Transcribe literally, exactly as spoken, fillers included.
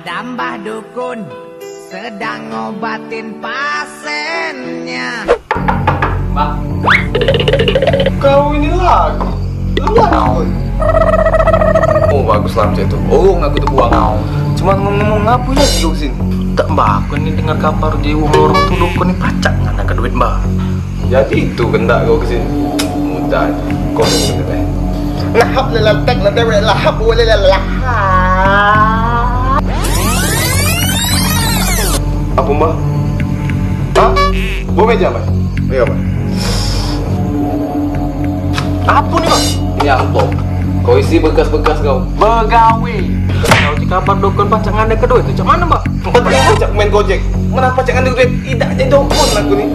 Dambah dukun sedang ngobatin pasiennya. Mbah. Kau ini lagi. Lu ngapain? Oh, bagus lah macam itu. Urung aku tu buang. Cuman ngomong-ngomong, ngapo ya di sini? Tak, Mbah, aku ni dengar kabar di wong lorong tu dukun ni pacak nganakkan duit, Mbah. Jadi itu kendak kau ke sini. Mudah. Kau ni bener, eh. Lahap lelatek, lelatek, lahap, lahap. Apo, Mbah? Hah? Buah meja, Mbah? Iyo, Mbah. Apo ni, Mbah? Ini amplop. Kau isi bekas-bekas kau. Begawe. Kau di kabar dukun pacak nganakkan duit tu cak mano, Mbah? Empat ribu cak main Gojek. Mano pacak nganakkan duit? Idak jadi dukun aku ni.